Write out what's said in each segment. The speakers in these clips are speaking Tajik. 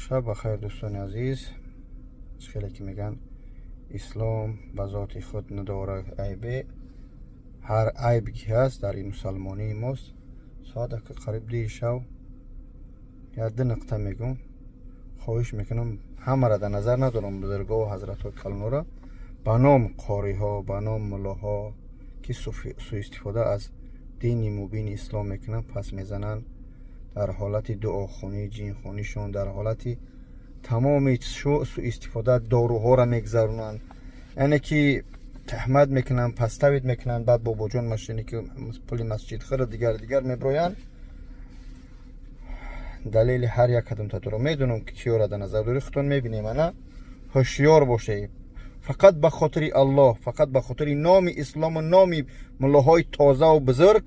Шаб бахайр, дӯстони азиз. Хеле ки мегӯянд, ислом ба зоти худ надорад айбе, ҳар айбе ки ҳаст, дар ин мусалмонии мост. Соат ака қариб 2 шав. Як ду нуқта мегӯм, хоҳиш мекунам, ҳамаро дар назар надорам, бузургоҳу ҳазратҳои калонора, ба ном қориҳо, ба ном муллоҳо, ки суистифода аз дини мубини ислом мекунанд, пас мезананд дар ҳолати дуохонӣ, ҷинхонишон, дар ҳолати тамоми суистифода доруҳоро мегзаронанд, яъне ки таҳмат мекунанд, паставид мекунанд, баъд бобоҷон машине ки пули масҷид хӯра, дигар дигар меброянд. Далели ҳар як кадомта дорам, медонам ки киёра дар назар дорӣ, худтон мебинем. Ана ҳушёр бошед, фақат ба хотири Аллоҳ, фақат ба хотири номи ислому номи муллоҳои тозаву бузург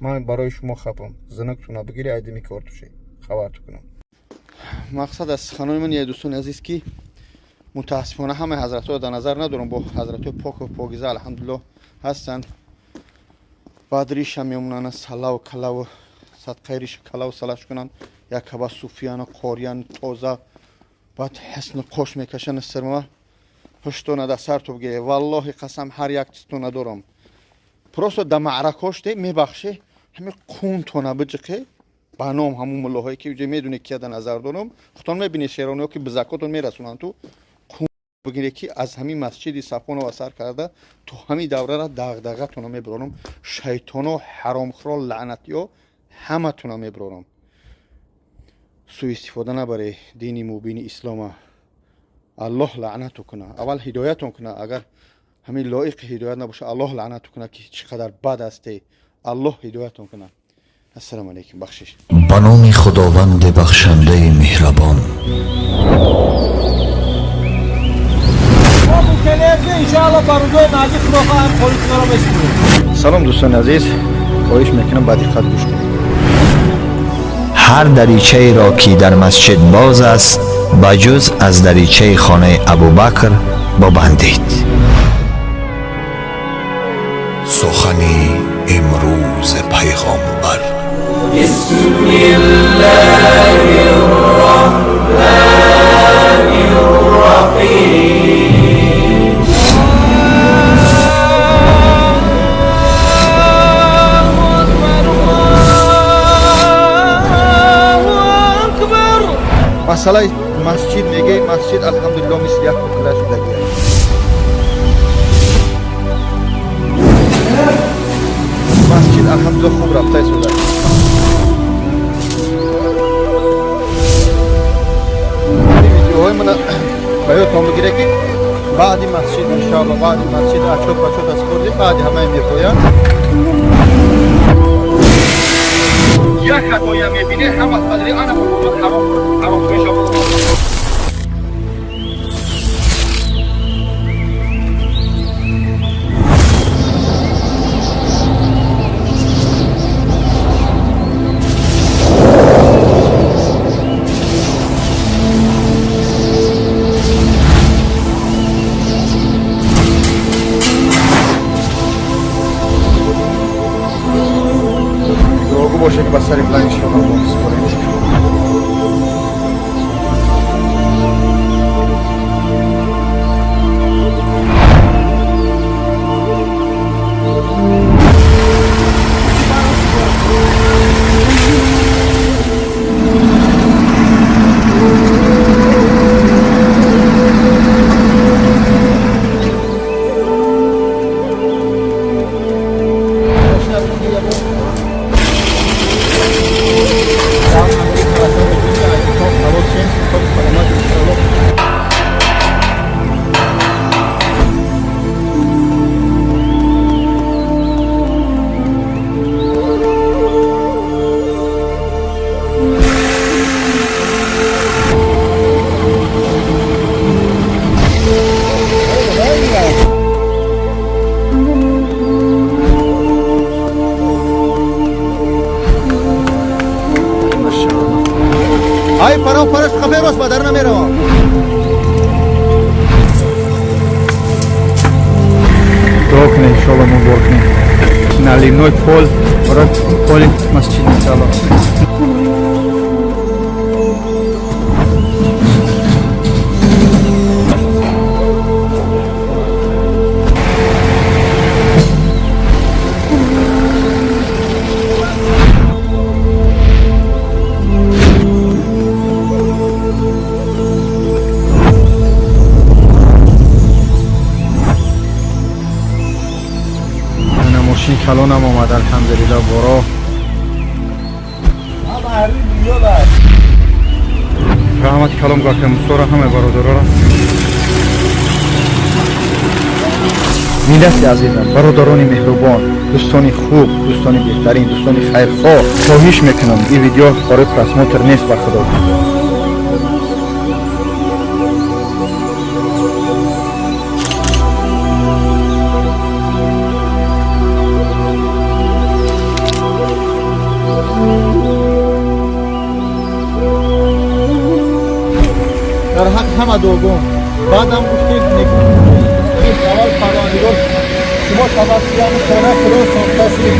ман барои шумо хапам зинактона бигири, айдими кор туше хабарту кунам. Мақсад аз суханони ман, я дӯстони азиз, ки мутаассифона ҳамаи ҳазратҳоро дар назар надорам, бо ҳазратҳои поку покиза алҳамдулиллоҳ ҳастанд, баъд риша мемонанд, салаву калаву садқаи риша калаву салаш кунанд, як ҳаба суфияну қориян тоза, баъд ҳасну қош мекашанд, сирма ҳуштона дар сар ту бигире. Валлоҳи қасам, ҳар як чизтона дорам, просто да маъракоште мебахше, ҳами қунтона биҷиқе ба ном ҳамун муллоҳое ки уҷа медоне кия дар назар дорам, худтон мебинед, шерониҳо ки бизакотон мерасонанд, ту қун бигире, ки аз ҳамин масҷиди Сафонова сар карда то ҳамин даврара дағдағатона мебарорам, шайтоно, ҳаромхӯро, лаънатиё ҳаматона мебарорам. Суистифода набаре дини мубини ислома. Аллоҳ лаънату куна, аввал ҳидоятон куна, агар ҳамин лоиқи ҳидоят набоша, Аллоҳ лаънату куна, ки чӣ қадар бад ҳасте. Аллоҳ ҳидоятон куна. Ассалому алайкум, бахшиш. Ба номи Худованди бахшандаи меҳрабон. Салом, дӯстони азиз, хоҳиш мекунам, ба диққат гӯш кунед. Ҳар даричаеро ки дар масҷид боз аст, ба ҷуз аз даричаи хонаи Абубакр, бибандед. Сухани имрӯзи пайғомбар. بسم الله الرحمن الرحيم. Масъалаи масҷид меге, масҷид алҳамдулилло мисли як кӯкла шудагия. Масҷид алҳамдулилло хуб рафта истода. Видеоҳои мана ба ёдтон бигире, ки баъди масҷид, иншоалло, баъди масҷид ачот пачот аз хӯрдем, баъди ҳамаи мепоянд. Як хатоя мебине, ҳама қадри ана ҳаром ҳаром мешавад. Дуогӯ боше, ки ба сари баланд иншоалло мо супорем. Ай парав параш хафе рост ба дар намеравам. Дуо кунед, иншоалло, мо бор кунем наливной пол барои поли масҷид, иншоалло. Калонам омад, алҳамдулилло, боро. Раҳмати калом гапи Мусора ҳама бародарора. Миллати азизам, бародарони меҳрубон, дӯстони хуб, дӯстони беҳтарин, дӯстони хайрхоҳ, хоҳиш мекунам, ин видео барои просмотр нест, ба худо. Дар ҳақ ҳама дуогон. Баъдам гуфтед, аввал Парвардигор шумо тавассути хона Худо сохта шудед.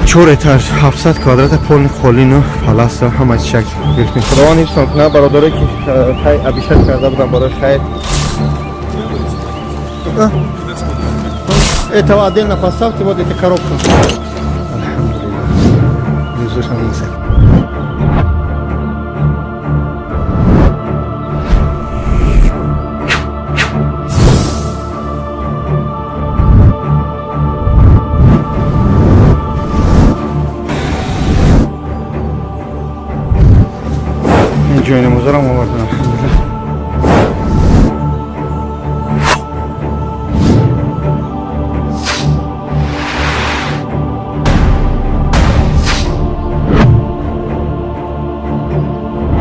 Чор этаж, 700 квадрата полни холину паласа, ҳама чизак гирифтем. Худованд ҳифзтон кунад, бародарое ки тай абишат карда будам барои хайр. Этого отдельно поставьте, вот эта коробка. Алҳамдулиллах. Юзушам инсан. Ҷои намозарам овардам, алҳамдулиллах.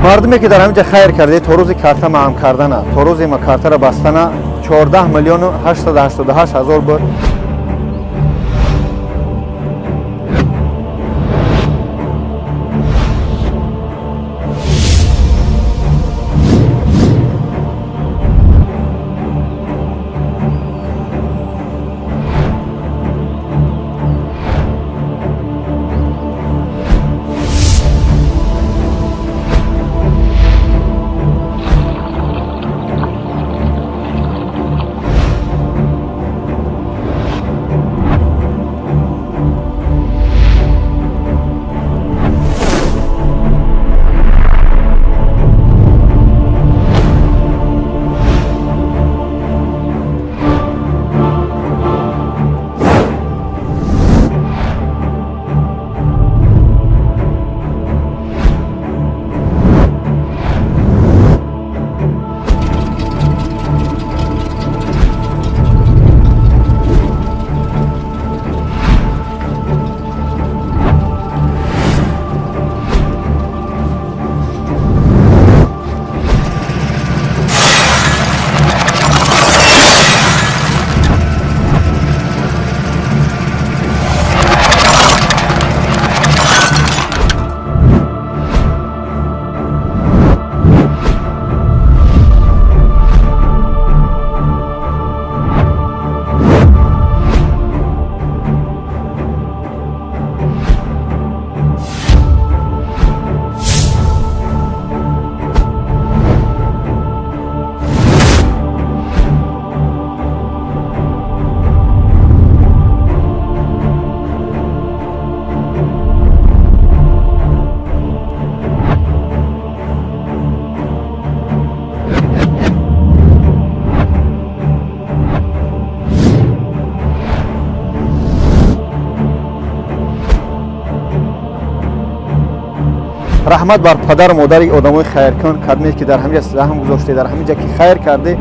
Мардуме ки дар ҳаминҷа хайр кардед, то рӯзи карта маҳам кардана, то рӯзи ма картаро бастана 14 миллиону 888 ҳазор буд. Раҳмат бар падару модари одамои хайркун кадме ки дар ҳамин ҷа саҳм гузоште, дар ҳамин ҷа ки хайр карде.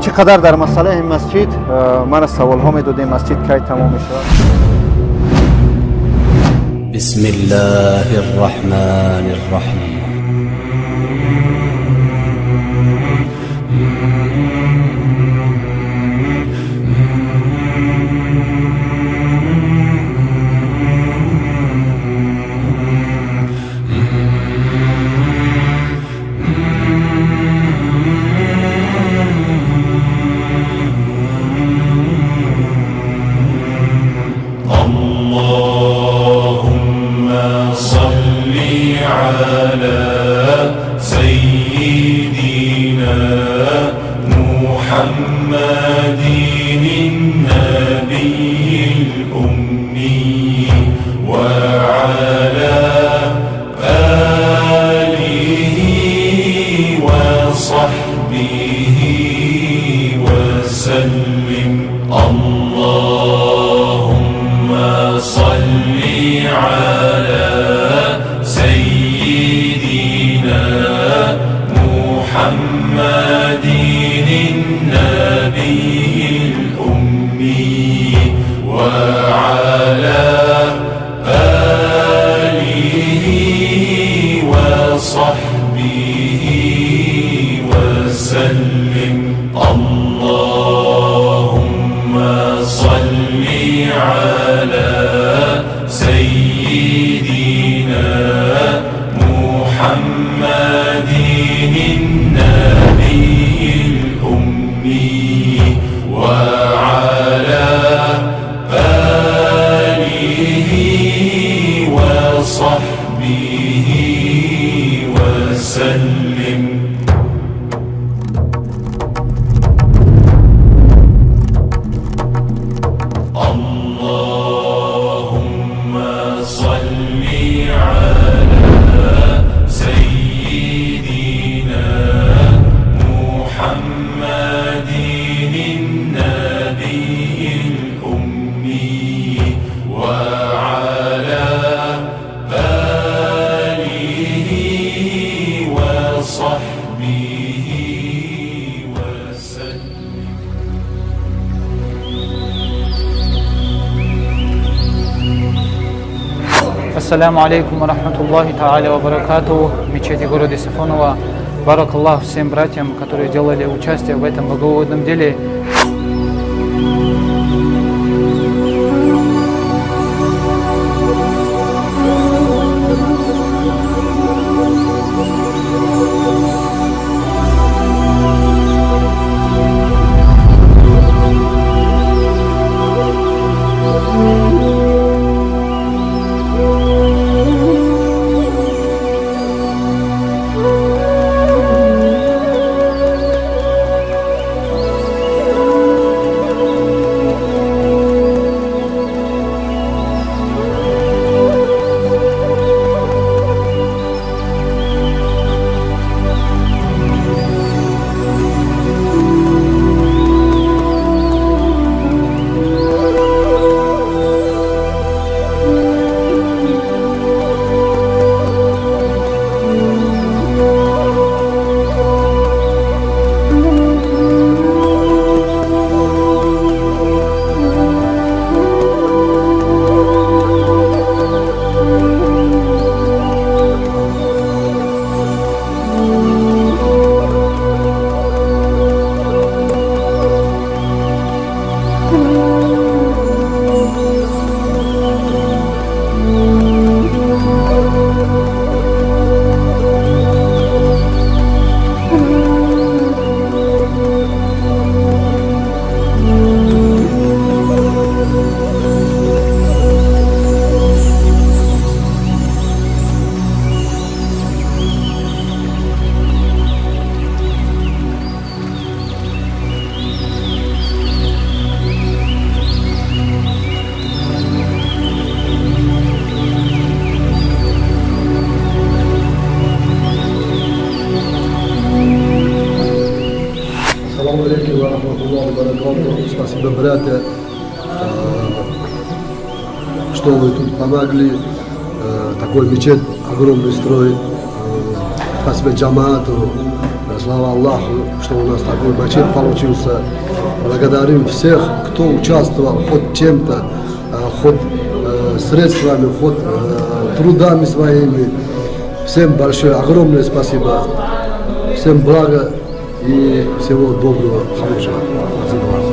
Чӣ қадар дар масъалаи масҷид мана саволҳо медодем, масҷид кай тамом мешавад? بسم الله الرحمن الرحيم. اللهم صل على سيدنا محمد النبي الأمي وعلى آله وصحبه وسلم. اللهم صل على سيدنا محمد النبي الأمي وعلى آله وصحبه وسلم. اللهم صل على سيدنا محمد النبي الأمي وعلى آله وصحبه وسلم. اللهم صل على سيدنا محمد النبي الأمي وعلى آله وصحبه وسلم. Ассаляму алейкум ва рахматуллахи тааля ва баракатуху. Мечети города Сафоново. Баракаллах всем братьям, которые делали участие в этом богоугодном деле. Баракату. Спасибо, братья, что вы тут помогли. Такой мечеть огромный строить. Спасибо джамаату. Слава Аллаху, что у нас такой мечеть получился. Благодарим всех, кто участвовал хоть чем-то, хоть средствами, хоть трудами своими. Всем большое, огромное спасибо. Всем блага и всего доброго, хорошего. Спасибо вам.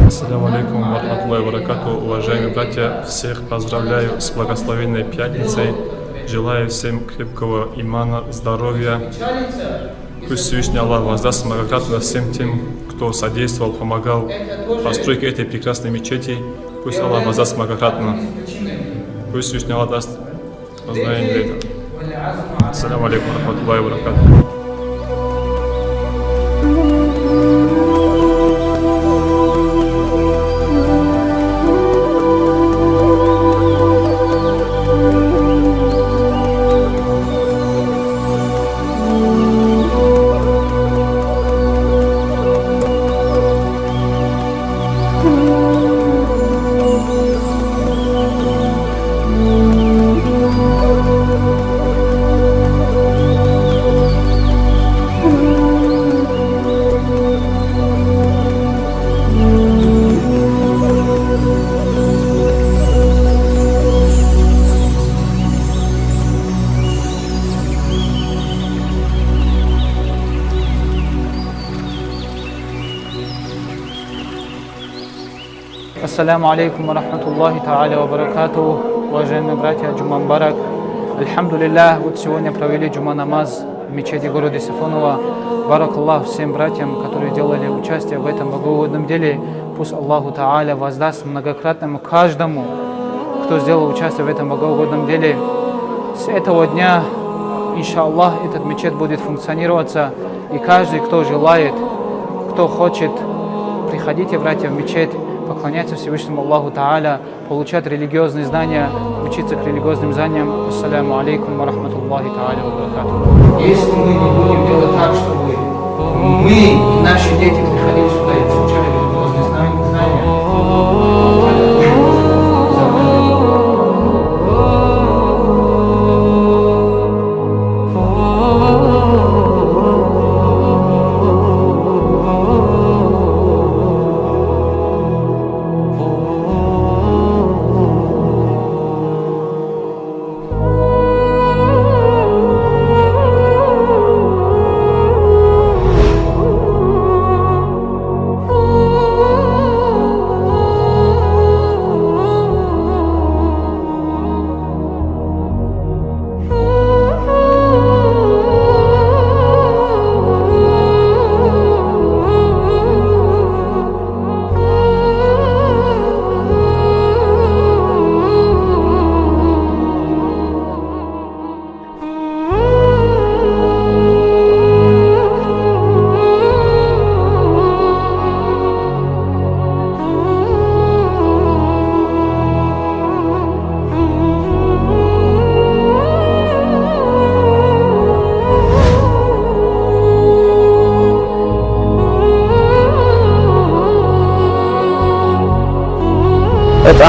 Ассаляму алейкум ва рахматуллахи ва баракату. Уважаемые братья, всех поздравляю с благословенной пятницей. Желаю всем крепкого имана, здоровья. Пусть Всевышний Аллах воздаст многократно всем тем, кто содействовал, помогал постройке этой прекрасной мечети. Пусть Аллах воздаст многократно. Пусть Всевышний Аллах даст познание для этого. Ассаляму алейкум ва рахматуллахи ва баракату. Ассаляму алейкум ва рахматуллахи тааля ва баракату. Уважаемые братья, Джума Мубарак. Альхамдулиллах, вот сегодня провели джума намаз в мечети города Сафоново. Баракаллах всем братьям, которые делали участие в этом богоугодном деле. Пусть Аллаху Тааля воздаст многократному каждому, кто сделал участие в этом богоугодном деле. С этого дня, иншаллах, этот мечеть будет функционироваться. И каждый, кто желает, кто хочет, приходите, братья, в мечеть, поклоняться Всевышнему Аллаху Тааля, получать религиозные знания, учиться к религиозным знаниям. Ассаляму алейкум ва рахматуллахи тааля ва баракатуху. Если мы не будем делать так, чтобы мы и наши дети приходили сюда и получали религиозные знания,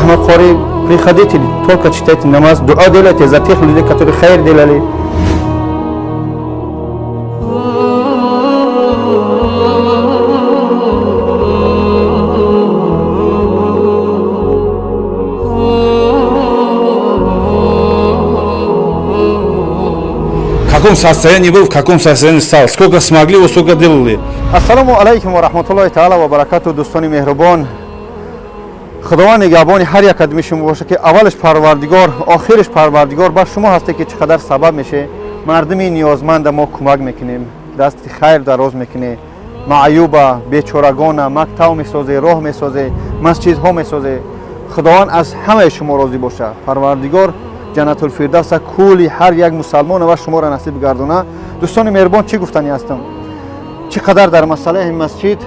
Аҳмад Қори, приходите, только читайте намаз, дуо делайте за тех людей, которые хайр делали. В каком состоянии был, в каком состоянии стал, сколько смогли, вот сколько делали. Ассалому алайкум ва раҳматуллоҳи таала ва баракату, дӯстони меҳрубон. Худованд нигаҳбони ҳар як қадами шумо бошад, ки аввалаш Парвардигор, охираш Парвардигор. Бар шумо ҳасте, ки чӣ қадар сабаб меше мардуми ниёзманда мо кӯмак мекунем, дасти хайр дароз мекунем, маъюба, бечорагона мактаб месозе, роҳ месозе, масҷидҳо месозе. Худованд аз ҳамаи шумо розӣ бошад. Парвардигор Ҷаннатулфирдавса кули ҳар як мусалмона ва шуморо насиб гардона. Дӯстони меҳрубон, чӣ гуфтанӣ ҳастам? Чӣ қадар дар масъалаи масҷид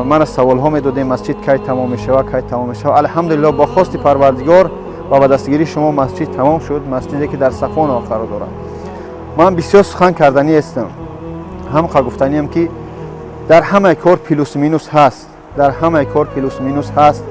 мана саволҳо медодем: масҷид кай тамом мешавад, кай тамом мешавад? Алҳамдулилло, бо хости Парвардигор ва ба дастгирии шумо масҷид тамом шуд, масҷиде ки дар Сафоново қарор дорад. Ман бисёр сухан карданӣ ҳастам, ҳамқа гуфтаниам, ки дар ҳамаи кор плюс минус ҳаст, дар ҳамаи кор плюс минус ҳаст.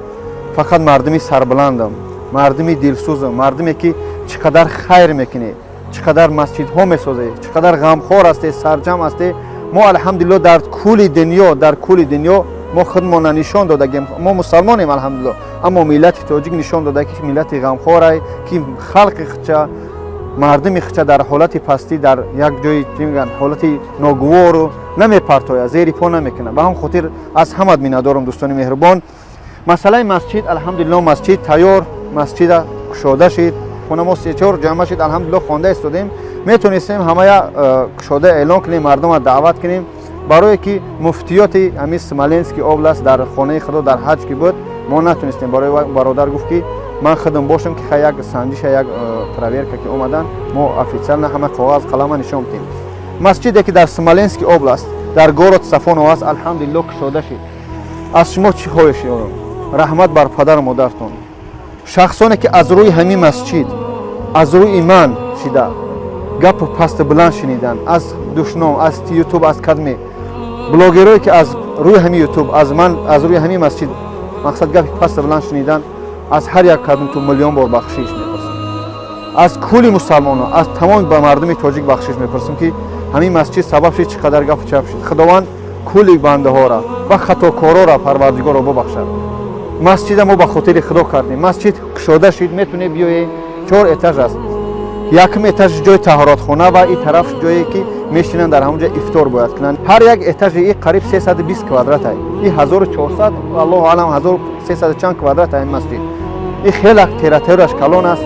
Фақат мардуми сарбаландам, мардуми дилсӯзам, мардуме ки чӣ қадар хайр мекунед, чӣ қадар масҷидҳо месозед, чӣ қадар ғамхор ҳастед, сарҷам ҳастед. Мо алҳамдулилло дар кули дунё, дар кули дунё мо худмона нишон додагем. Мо мусалмонем, алҳамдулилло, аммо миллати тоҷик нишон дода, ки миллати ғамхорай, ки халқи худча, мардуми худча дар ҳолати пастӣ, дар як ҷои, чӣ мегӯянд, ҳолати ногувору намепартояд, зери по намекунад. Ба ҳам хотир аз ҳамат миннатдорам, дӯстони меҳрубон. Масъалаи масҷид, алҳамдулилло, масҷид тайёр, масҷида кушода шид. Хона мо се-чор ҷамъа шид, алҳамдулилло, хонда истодем. Метонистем ҳамая кушода эълон кунем, мардумро даъват кунем, барое ки муфтиёти ҳамин Смоленский област дар хонаи худо дар ҳаҷ ки буд, мо натонистем. Барои бародар гуфт, ки ман худам бошам, ки хай як санҷиша, як проверка ки омадан, мо официально ҳама коғаз қалама нишон бидем. Масҷиде ки дар Смоленский област, дар город Сафоново аст, алҳамдулилло, кушода шид. Аз шумо чӣ хоҳиш дорам? Раҳмат бар падару модартон, шахсоне ки аз рӯи ҳамин масҷид, аз рӯи ман шида гапу пасту баланд шунидан, аз душном, аз Ютуб, аз кадме блогерое ки аз рӯи ҳамин Ютуб, аз ман, аз рӯи ҳамин масҷид, мақсад, гапи пасту баланд шунидан, аз ҳар як кадомтон миллион бор бахшиш мепурсам. Аз кули мусалмонон, аз тамоми ба мардуми тоҷик бахшиш мепурсам, ки ҳамин масҷид сабаб шид чӣ қадар гапу чап шид. Худованд кули бандаҳоро ва хатокороро Парвардигорро бубахшад. Масҷида мо ба хотири Худо кардем. Масҷид кушода шид, метавонед биёед. Чор этаж аст. Якум этаж ҷои таҳоратхона ва ин тараф ҷое ки мешинанд, дар ҳамон ҷо ифтор бояд кунанд. Ҳар як этажи и қариб 320 квадрат ай, и 1400, аллоҳу алам, 1300 чанд квадрат ай масҷид. И хеле территорияш калон аст.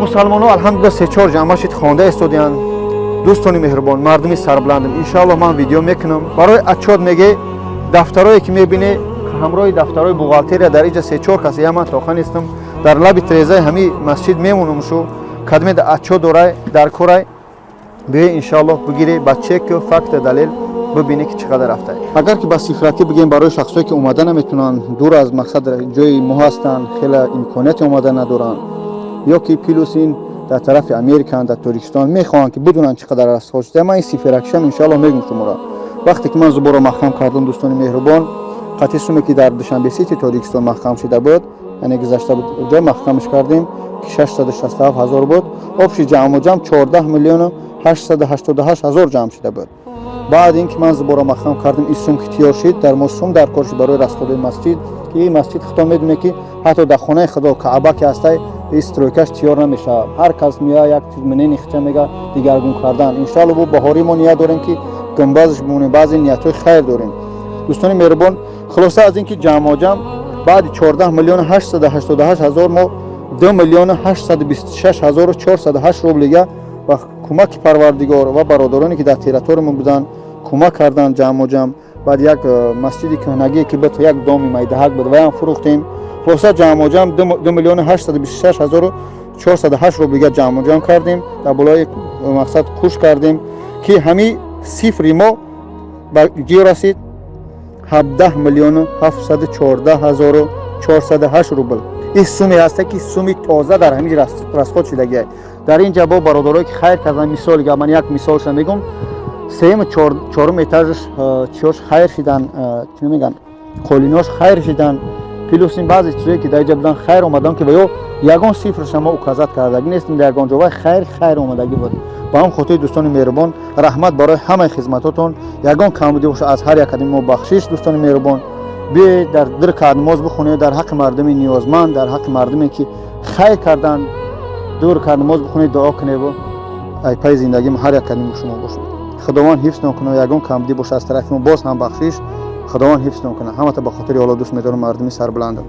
Мусалмонҳо, алҳамдулилла, се-чор ҷамъа шид, хонда истодиянд. Дӯстони меҳрубон, мардуми сарбаландам, иншоаллоҳ, ман видео мекунам барои отчёт. Меге дафтарое ки мебинӣ, ҳамроҳи дафтарои бухгалтерия дар иҷа се-чор кас, я ман тоха нестам, дар лаби трезаи ҳамин масҷид мемонам. Шу кадме отчёт дорай, дар корай, биёй, иншоаллоҳ, бигирӣ, ба чеку факта далел бибинӣ, ки чӣ қадар рафтай. Агар ки ба цифракӣ бигем, барои шахсое ки омада наметавонанд, дур аз мақсад ҷои мо ҳастанд, хеле имконияти омада надоранд, ё ки плюс ин дар тарафи Америкаанд, дар Тоҷикистон, мехоҳанд ки бидонанд чӣ қадар расход шуда, ман ин цифракишам иншоаллоҳ мегӯм шуморо. Вақте ки ман зуборо маҳкам кардам, дӯстони меҳрубон, қатъи суме ки дар Душанбе Сити Тоҷикистон маҳкам шуда буд, яъне гузашта буд, ҷо маҳкамаш кардем, ки 667 ҳазор буд. Общий ҷамъу ҷамъ 14 миллиону 888 ҳазор ҷамъ шуда буд. Баъд ин ки ман зуборо маҳкам кардем, ин сум ки тиёр шид, дар мо сум дар кор шуд барои расходои масҷид, ки ин масҷид, худо медоне, ки ҳатто дар хонаи Худо Каъба ки ҳастай, ин стройкаш тиёр намешавад. Ҳар кас меояд, як чиз мнение хича мега, дигаргун кардан. Иншоалло, бо баҳорӣ мо ният дорем, ки гумбазш бимонем, баъзе ниятҳои хайр дорем. Дӯстони меҳрубон, хулоса, аз ин ки ҷамъоҷамъ баъди 14 миллиону 888 ҳазор мо 2 миллиону 826 ҳазору 408 рублига ба кӯмаки Парвардигор ва бародароне ки дар территориямон буданд, кӯмак карданд. Ҷамъоҷамъ баъд як масҷиди кӯҳнагие ки буд, як доми майдаҳак буд, ваям фурӯхтем. Хулоса, ҷамъоҷамъ 2 миллиону 826 ҳазору 408 рублига ҷамъоҷамъ кардем, дар болои мақсад кӯш кардем, ки ҳамин цифри мо ба ҷиё расид: 17 миллиону 714 ҳазору 408 рубл. Ин суме ҳаста, ки суми тоза дар ҳамин расход шудагиа. Дар ин ҷа бо бародарое ки хайр карданд, мисол гап, ман як мисолша мегӯм: сеюму чорум этажш чиёш хайр шидан, чӣ мегӯянд, қолинош хайр шидан. Плюс ин баъзе чизое ки дар инҷа будан хайр омадан, ки ва ё ягон сифрша мо указать кардагӣ нестем дар ягон ҷо, вай хайр омадагӣ буд. Ба ҳам хотири дӯстони меҳрубон, раҳмат барои ҳамаи хизматотон. Ягон камбудӣ боша, аз ҳар як кадами мо бахшиш. Дӯстони меҳрубон, биёед дар ду ракат намоз бихонед дар ҳаққи мардуми ниёзманд, дар ҳаққи мардуме ки хайр кардан. Ду ракат намоз бихонед, дуо кунед. Ай пай зиндагим ҳар як кадами шумо бошад. Худованд ҳифзтон кунад. Ягон камбудӣ боша, аз тарафи мо боз ҳам бахшиш. Худованд ҳифзтон кунад. Ҳамата ба хотири Аллоҳ дӯст медорам, мардуми сарбаландам.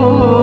Oh.